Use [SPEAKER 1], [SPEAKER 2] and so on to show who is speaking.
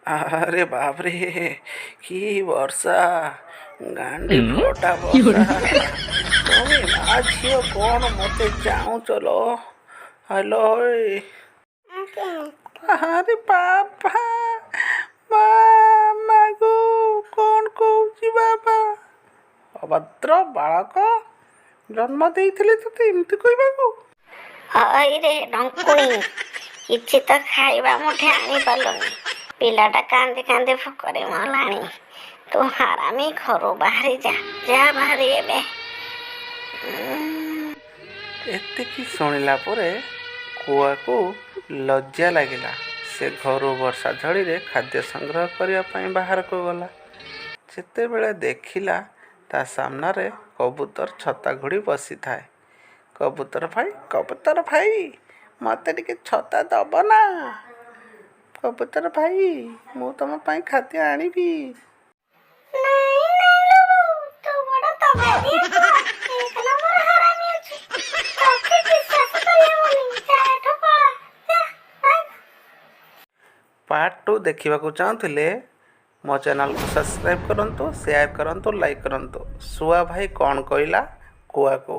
[SPEAKER 1] ଆରେ ବାପରେ, କି ବର୍ଷା, ଗାଣ୍ଡି ଫଟା ବର୍ଷା! ତମେ ମା ଝିଅ କ'ଣ ମୋତେ ଚାହୁଁଛ ଲୋ? ହ୍ୟାଲୋ। ଆରେ ବାବା, ମାଗୋ, କ'ଣ କହୁଛି ବାବା? ଅଭଦ୍ର ବାଳକ, ଜନ୍ମ ଦେଇଥିଲେ ତୋତେ ଏମିତି କହିବାକୁ?
[SPEAKER 2] ହଇରେ ଢଙ୍କୁଣୀ, କିଛି ତ ଖାଇବା ମୁଠେ ଆଣିପାରିଲୁନି। ପିଲାଟା କାନ୍ଦି କାନ୍ଦି ଭୋକରେ ମଲାଣି। ତୁ ହାରାମି, ଘରୁ ବାହାରି ଯା, ଯା ବାହାରି ଏବେ।
[SPEAKER 1] ଏତିକି ଶୁଣିଲା ପରେ କୁଆକୁ ଲଜ୍ଜା ଲାଗିଲା। ସେ ଘରୁ ବର୍ଷା ଝଡ଼ିରେ ଖାଦ୍ୟ ସଂଗ୍ରହ କରିବା ପାଇଁ ବାହାରକୁ ଗଲା। ଯେତେବେଳେ ଦେଖିଲା, ତା ସାମ୍ନାରେ କବୁତର ଛତା ଘୋଡ଼ି ବସିଥାଏ। କବୁତର ଭାଇ, କବୁତର ଭାଇ, ମୋତେ ଟିକେ ଛତା ଦବ ନା? କବୁତର ଭାଇ, ମୁଁ ତମ ପାଇଁ ଖାଦ୍ୟ ଆଣିବି।
[SPEAKER 2] ନାଇଁ ନାଇଁ ଲୋ ବୋଉ, ତୁ ବଡ ତଗାରିଆ କୁଆ, ଏକ ନମ୍ବର ହାରାମି ଅଛୁ। ତତେ ବିଶ୍ୱାସ କରିହେବନି। ଯା ଏଠୁ, ପଳା, ଯା ଭାଗ।
[SPEAKER 1] ପାର୍ଟ 2 ଦେଖିବାକୁ ଚାହୁଁଥିଲେ ମୋ ଚ୍ୟାନେଲକୁ ସବସ୍କ୍ରାଇବ୍ କରନ୍ତୁ, ସେୟାର କରନ୍ତୁ, ଲାଇକ୍ କରନ୍ତୁ। ଶୁଆ ଭାଇ କ'ଣ କହିଲା କୁଆକୁ?